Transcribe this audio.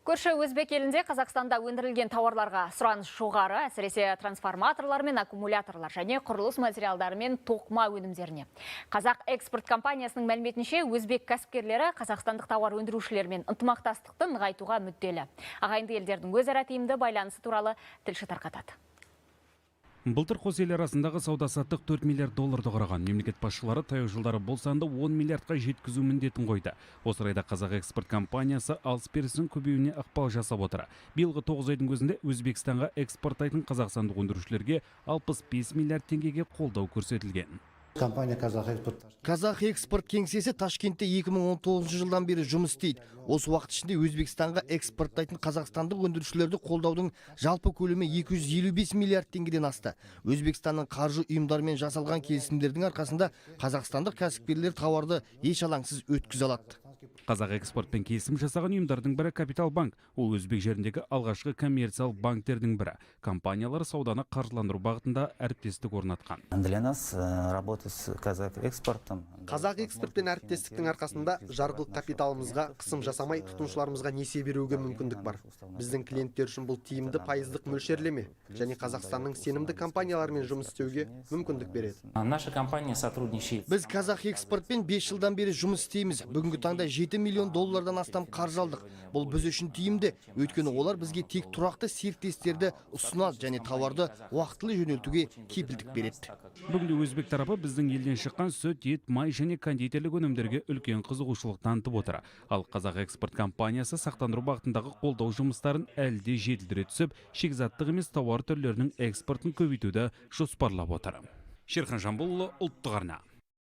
Көрші өзбек елінде Қазақстанда өндірілген тауарларға сұраныс жоғары, әсіресе трансформаторлар мен аккумуляторлар және құрылыс материалдары мен тоқыма өнімдеріне. Қазақ экспорт компаниясының мәліметінше, өзбек кәсіпкерлері қазақстандық тауар өндірушілермен ынтымақтастықты нығайтуға мүдделі. Ағайынды елдердің өзара тиімді байланысы туралы тілші тарқатады. Былтыр қос ел арасындағы сауда саттық 4 миллиард долларды құраған. Мемлекет басшылары таяу жылдары бұл санды 10 миллиардқа жеткізу міндетін қойды. Осы орайда Қазақ экспорт компаниясы алыс берісінің көбеюіне ықпал жасап отыр. Биылғы 9 айдың өзінде Өзбекстанға экспорттайтын қазақстандық өндірушілерге 65 миллиард теңгеге қолдау көрсетілген. Компания «Казах Экспорт». «Казах Экспорт» кеңсесі Ташкентте 2019 жылдан бері жұмыс істейді. Осы уақыт ішінде Өзбекстанға экспорттайтын қазақстандық өндірушілерді қолдаудың жалпы көлемі 255 миллиард теңгеден асты. Өзбекстанның қаржы ұйымдарымен жасалған келісімдердің арқасында қазақстандық кәсіпкерлер тауарды еш алаңсыз өткізе алады. Қазақ экспортпен келісім жасаған ұйымдардың бірі — Капитал банк. Ол өзбек жеріндегі алғашқы коммерциялық банктердің бірі. Компаниялар сауданы қаржыландыру бағытында әріптестік орнатқан. Для нас работа с «Казах Экспортом». «Қазақ Экспортпен әріптестіктің арқасында жарғылық капиталымызға қысым жасамай, тұтынушыларымызға несие беруге мүмкіндік бар. Біздің клиенттер үшін бұл тиімді пайыздық мөлшерлеме және Қазақстанның сенімді компанияларымен жұмыс істеуге мүмкіндік береді. Наша компания сотрудничает. Біз «Казах Экспортпен 5 жылдан бері жұмыс істейміз. Бүгінгі таңда 7 миллион доллардан астам қаржы алдық. Бұл біз үшін тиімді, өйткені олар бізге тек тұрақты серіктестерді ұсынады және тауарды уақытылы жөнелтуге кепілдік береді. Бүгінде өзбек тарапы біздің елден шыққан сүт, ет, май және кондитерлік өнімдерге үлкен қызығушылық танытып отыр. Ал Қазақ экспорт компаниясы сақтандыру бағытындағы қолдау жұмыстарын әлі де жетілдіре түсіп, шикізаттық емес тауар түрлерінің экспортын көбейтуді жоспарлап отыр. Шерхан Жамбылұлы, Ұлттық арна.